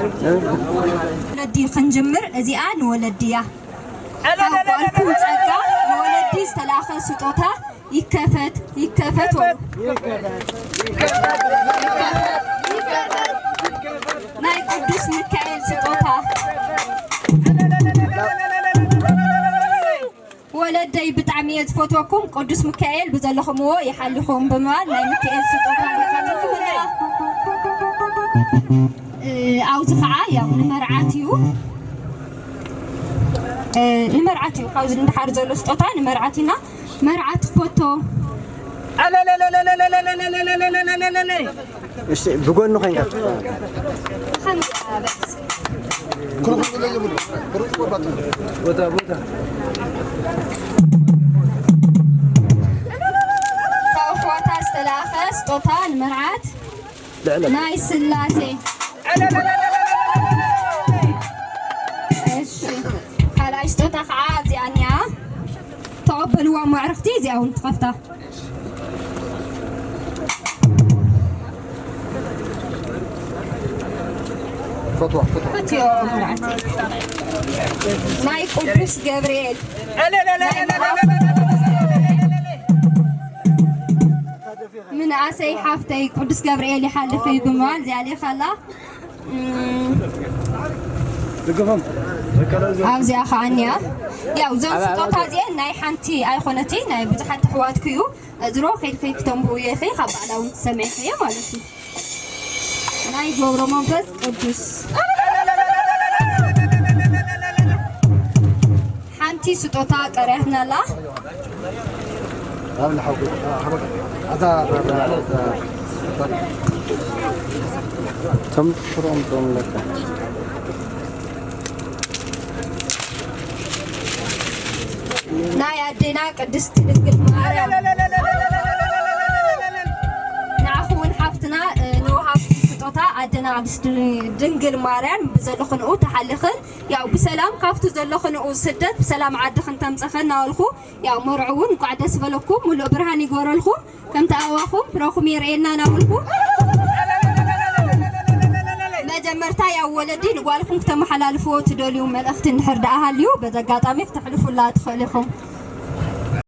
ወለዲ ክንጅምር፣ እዚኣ ንወለዲ እያ። ካብ ጓልኩም ጸጋ ንወለዲ ዝተላኸ ስጦታ ይከፈት፣ ይከፈት በሉ። ናይ ቅዱስ ሚካኤል ስጦታ። ወለደይ ብጣዕሚ እየ ዝፈትወኩም፣ ቅዱስ ሚካኤል ብዘለኹምዎ ይሓልኹም ብምባል ናይ ሚካኤል ስጦታ ንካትኩም ኣለና። እ፣ ኣብዚ ኸዓ ያው ንመርዓት እዩ። እ፣ ንመርዓት እዩ። ካብዚ ንድሓር ዘሎ ስጦታ ንመርዓት ኢና። መርዓት ፎቶ። እሺ፣ ብጎኑ ኮይንካ። ከምዚ በስ። ቦታ፣ ቦታ። ካብ ኣሕዋታ ዝተላእኸ ስጦታ ንመርዓት። ልዕሊ ናይ ስላሴ። እሺ፣ ካልኣይ ስጦታ ከዓ ኣብዚኣ እኒኣ። ተቐበልዋ፣ ማዕርኽቲ፣ እዚኣ እውን ትኸፍታ። ፈትዋ፣ ፈትዋ። ፈትዮ፣ ምርዓት። ናይ ቅዱስ ገብርኤል። ምንኣሰይ ሓፍተይ፣ ቅዱስ ገብርኤል ይሓልፍ እዩ ብምባል እዚኣ ሌኻ ኣላ። እም፣ ኣብዚኣ ኸዓ እኒኣ። ያው፣ እዞም ስጦታ እዚአን ናይ ሓንቲ ኣይኮነቲ፣ ናይ ብዙሓት ኣሕዋትኩ እዩ። እዝሮ ከይድ ከይድ ክተንብኡ እየ፣ ካብ ባዕላ እውን ትሰምዒ እየ ማለት እዩ። ናይ ገብረ መንፈስ ቅዱስ ሓንቲ ስጦታ ቀሪያትና ኣላ። እቶም ፍሮም ቶም ለካ ናይ ኣዴና ቅድስቲ ድንግል ማርያም ንዓኹ እውን ሓፍትና፣ እ፣ ንወሃብቲ ስጦታ ኣዴና ቅድስቲ ድንግል ማርያም ብዘለኽንኡ ተሓልኽን፣ ያው ብሰላም ካብቲ ዘለኽንኡ ስደት ብሰላም ዓድኽን ተምፀኸን እናበልኩ፣ ያው መርዑ እውን እንኳዕ ደስ በለኩም፣ ሙሉእ ብርሃን ይግበረልኩም። ከምቲ ኣዋኹም ፍረኹም የርእየና ናብልኩ። መጀመርታ ያው ወለዲ ንጓልኩም ክተመሓላልፍዎ ትደልዩ መልእኽቲ እንድሕር ደኣ ሃልዩ በዚ ኣጋጣሚ ክተሕልፉላ ትኽእሉ ኢኹም።